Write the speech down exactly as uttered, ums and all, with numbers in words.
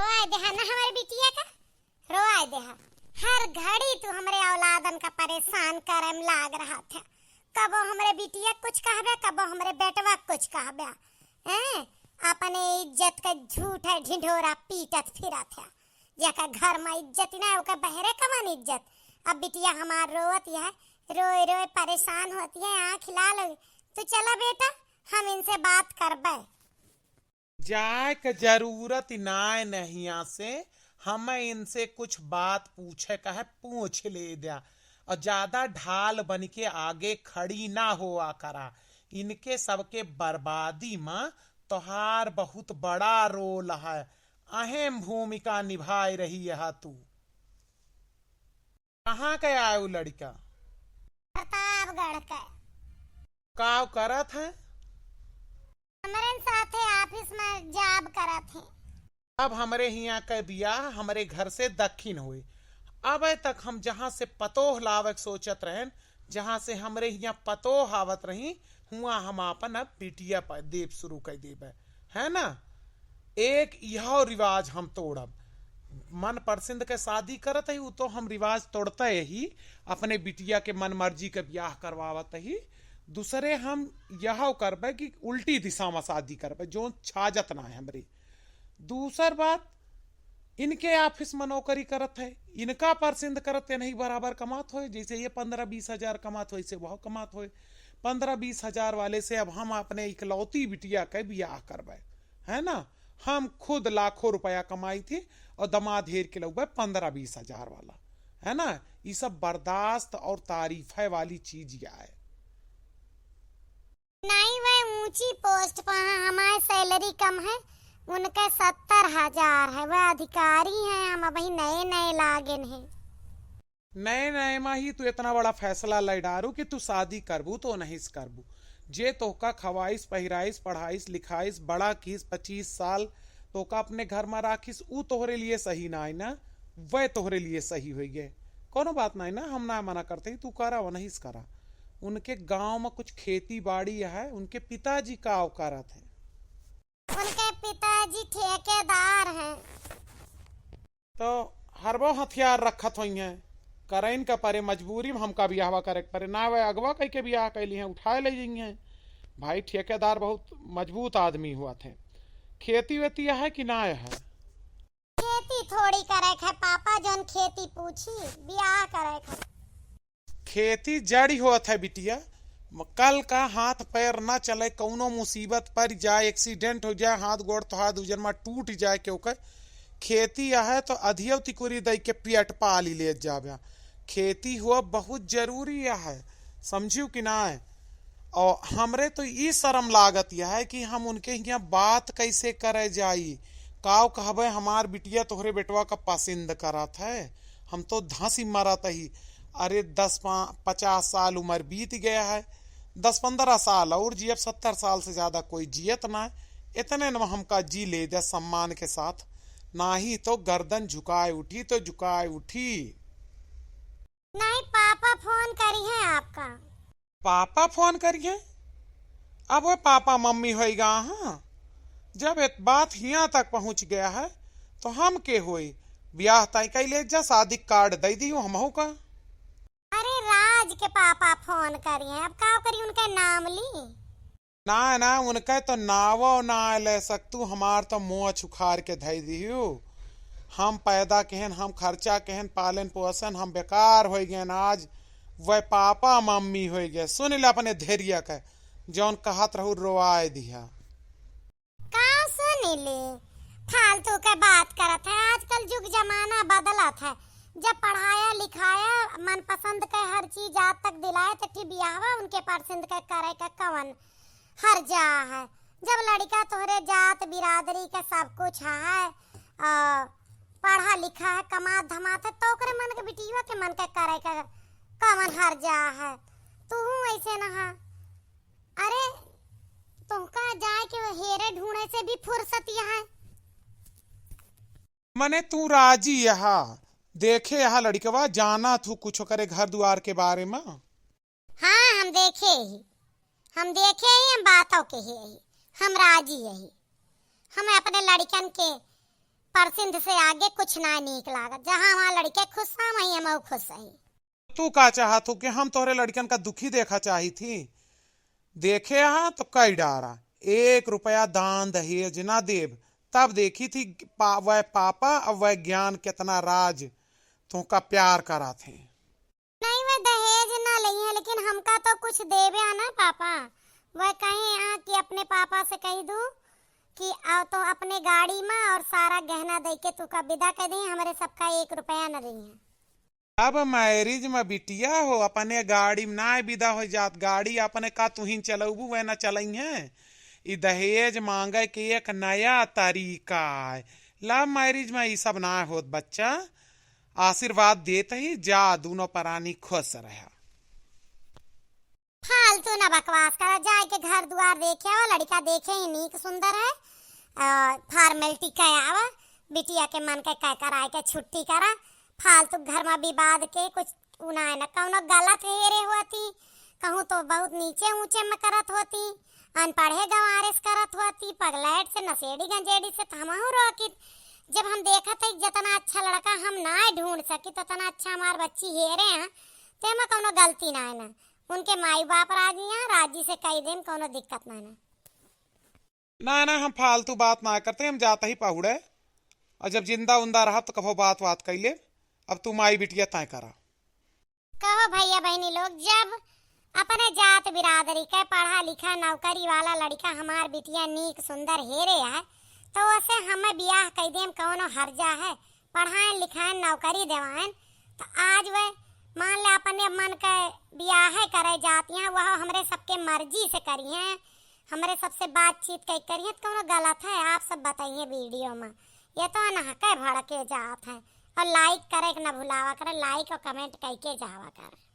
रोआए देहा ना हमरे बिटिया का, रोआए देहा। हर घड़ी तू हमरे औलादन का परेशान करे में लाग रहा था। कबो हमरे बिटिया कुछ कहबे, कबो हमरे बेटवा कुछ कहबे। हैं? अपने इज्जत का झूठ है ढिंढोरा पीटत फिरत है। जेकर घर में इज्जत ना, ओकर बहरे कवन इज्जत? अब बिटिया हमार रोवत है, रोए रोए परेशान होती है, आँख लाल हो। तू चला बेटा, हम इनसे बात करबे। जाए के जरूरत नाय नहिया से, हमें इनसे कुछ बात पूछे का है, पूछ ले द्या। और ज्यादा ढाल बन के आगे खड़ी ना होआ करा। इनके सबके बर्बादी में तोहार बहुत बड़ा रोल है, अहम भूमिका निभाए रही है तू। कहाँ के आए उ लड़का? प्रतापगढ़ के। काव करत है? हमरे साथे ऑफिस में जॉब करत है। अब हमरे हियाँ के बियाह हमरे घर से दक्षिण होए। अब तक हम जहाँ से पतोह लावे के सोचत रहन, जहाँ से हमरे हियाँ पतोह आवत रही, हुआँ हम आपन अब बिटिया प-, देब शुरू कर देबे, है ना? एक यह रिवाज हम तोड़ब। मन पसंद के शादी करत ही, उ तो हम रिवाज तोड़ते ही, अपने बिटिया के मन मर्जी के बियाह करवावत ही। दूसरे हम यह करबे कि उल्टी दिशा में शादी करबे, जो छाजत ना है हमरे। दूसर बात, इनके ऑफिस में नौकरी करत है, इनका परसेंद करत है, नहीं बराबर कमात होए, जैसे ये पन्द्रह बीस हजार कमात होए, ऐसे वह कमात होए। पन्द्रह बीस हजार वाले से अब हम अपने इकलौती बिटिया के बियाह करबे, है ना? हम खुद लाखों रुपया कमाई थी और दमाद हेर के लउबे पन्द्रह बीस हजार वाला, है ना? ई सब बर्दाश्त और तारीफे वाली चीज या है। नहीं, वह ऊंची पोस्ट पर हैं, हमारी सैलरी कम है, उनका सत्तर हजार है, वह अधिकारी हैं, हम अबही नए नए लागेन हैं। नए नए मा ही तू इतना बड़ा फैसला ले डारू कि तू शादी करबू तो नहीं से करबू। जे तोहका खवाइस, पहिराइस, पढ़ाइस, लिखाइस, बड़ा किस, पच्चीस साल तोहका अपने घर मा राखिस, ऊ तोहरे लिए सही ना है ना, वह तोहरे लिए सही होई गए। कोनो बात नहीं ना, हम ना मना करते ही, तू करा, वह नहीं से करा। उनके गांव मा कुछ खेती बाड़ी है, उनके पिताजी काव करत हैं? उनके पिताजी ठेकेदार हैं। तो हरबो हथियार रखत होई हैं, करइन का परे, मजबूरी में हमका बियाहवा करे के परे, ना वह अगवा कई के बियाह कैली हैं, उठाए ले जाई हैं। भाई ठेकेदार बहुत मजबूत आदमी हुआ थे। खेती वेती है कि ना है? खेती थोड़ी करे के है पापा, जौन खेती पूछी, बियाह करे के है। खेती जड़ी होत है बिटिया, म-, कल का हाथ पैर ना चले, कौनो मुसीबत पड़ जाए, एक्सीडेंट हो जाए, हाथ गोड़ तोहार दूजन मा टूट जाए के ओकर, खेती यह है तो अधियो तिकुरी दई के पेट पाली ले जाबे। खेती हुआ बहुत जरूरी यह है, समझियो कि ना? और हमरे तो ई शर्म लागत यह है कि हम उनके हियाँ बात कैसे करे जाई, काव कहबे हमार बिटिया तोहरे बेटवा का पसंद करत है, हम तो धांसी मरत ही। अरे दस पा-, पचास साल उम्र बीत गया है, दस पन्द्रह साल और जियब, सत्तर साल से ज्यादा कोई जियत ना है। इतने न हमका जी ले दे सम्मान के साथ, नाही तो गर्दन झुकाए उठी तो झुकाए उठी। नहीं, पापा फोन करी हैं आपका। पापा फोन करी हैं? अब वो पापा मम्मी होई गा, हाँ। जब एक बात हियाँ तक पहुँच गया है, तो हम के होई? ब्याह तय कई ले जा, शादी कार्ड दे दी हूँ हमहू का। अरे, राज के पापा फोन करी हैं, अब का करी, उनके नाम ली? ना, ना, उनके तो नावो ना ले सकतू, हमार तो मोछ उखार के धई दिहू। हम पैदा केहन, हम खर्चा केहन, पालन पोषण, हम बेकार होई गए आज, वह पापा मम्मी होई गए। सुन ले अपने धेरिया के, जौन कहत रहू रोआए दिहा। का सुन ले, फालतू के बात करत है। आजकल जुग जमाना बदलत है। जब पढ़ाया लिखाया, मनपसंद के हर चीज आज तक दिलाए, तो ठीक बियाहवा उनके पसंद के करे के कवन हर जा है। जब लड़का तोहरे जात बिरादरी के सब कुछ है, आ, पढ़ा लिखा है, कमात धमात है, तो ओकरे मन के, बिटिया के मन के करे के कवन हर जा है। तू ऐसे ना है। अरे, तोहका जाए के हेरे ढूंढे से भी फुर्सत यहाँ है। मने तू राजी यहा, देखे यहा लड़कवा, जाना थू कुछ करे घर दुआर के बारे में? हाँ, हम देखे ही, हम देखे ही, हम बातों के ही, हम राजी यही। हम अपने लड़कन के परसिंध से आगे कुछ ना नीक लागत। जहाँ हमार लड़के खुश हैं, वहीं हमहू खुश हई। तू का चाहत हो कि हम तोहरे लड़कन का दुखी देखा चाही थी? देखे हा तो कई डारा, एक रुपया दान दहेज ना देब, तब देखी थी पा-, वह पापा और वह ज्ञान कितना राज तोहका प्यार करा थे। नहीं, वह दहेज ना लई है, लेकिन हमका तो कुछ देबे आ ना पापा। वह कहे आ कि अपने पापा से कही दू कि आओ तो अपने गाड़ी में और सारा गहना दे के तू का विदा कर दे, हमरे सबका एक रुपया न दे है। अब मैरिज में बिटिया हो, अपने गाड़ी में ना विदा हो जात, गाड़ी अपने का तुहिन चलौबू, वह न चलई है। ई दहेज मांगे के एक नया तरीका है। लव मैरिज में ई सब ना होत बच्चा। आशीर्वाद देत ही जा, दूनो परानी खुश रहा। फालतू ना बकवास करा, जाए के घर दुआर देखे आवा, लड़का देखे ही नीक सुंदर है, और फॉर्मेलिटी का आवा, बिटिया के मन के कह कराए के छुट्टी करा। फालतू घर में विवाद के कुछ उनाए न, कौनो गलत हेरे होती, कहूँ तो बहुत नीचे ऊंचे में करत होती, अनपढ़े गंवारे से करत होती, पगलैट से, नशेड़ी गंजेड़ी से, तो हमहू रोकित। जब हम देखत है कि जितना अच्छा लड़का हम ना ढूंढ सकी, तो उतना अच्छा हमार बच्ची हेरे हैं, तो एमा कौनो गलती ना है ना। उनके माई बाप राजी हैं, राजी से कही देन, कौनो दिक्कत ना है ना। ना, ना, हम फालतू बात ना करते, हम जाता ही पहुड़े। और जब जिंदा उंदा रहब तो कभो बात वात कैले। अब तू माई बिटिया तय करा। कहो भैया बहनी लोग, जब अपने जात बिरादरी के पढ़ा लिखा नौकरी वाला लड़का हमार बिटिया नीक सुंदर हेरे है, तो ओसे हमें बियाह कई देम, कौनो हर्जा है? पढ़ाएन लिखाएन नौकरी देवाएन, तो आज वह मान ले अपने मन के बियाह करे जाती हैं, वह हमरे सबके मर्जी से करी हैं, हमरे सबसे बातचीत कई करी हैं, तो कौनो गलत है? आप सब बताइए वीडियो में। ये तो अनहके भड़के जात हैं। और लाइक करे के ना भुलावा करे, लाइक और कमेंट कई के जावा करे।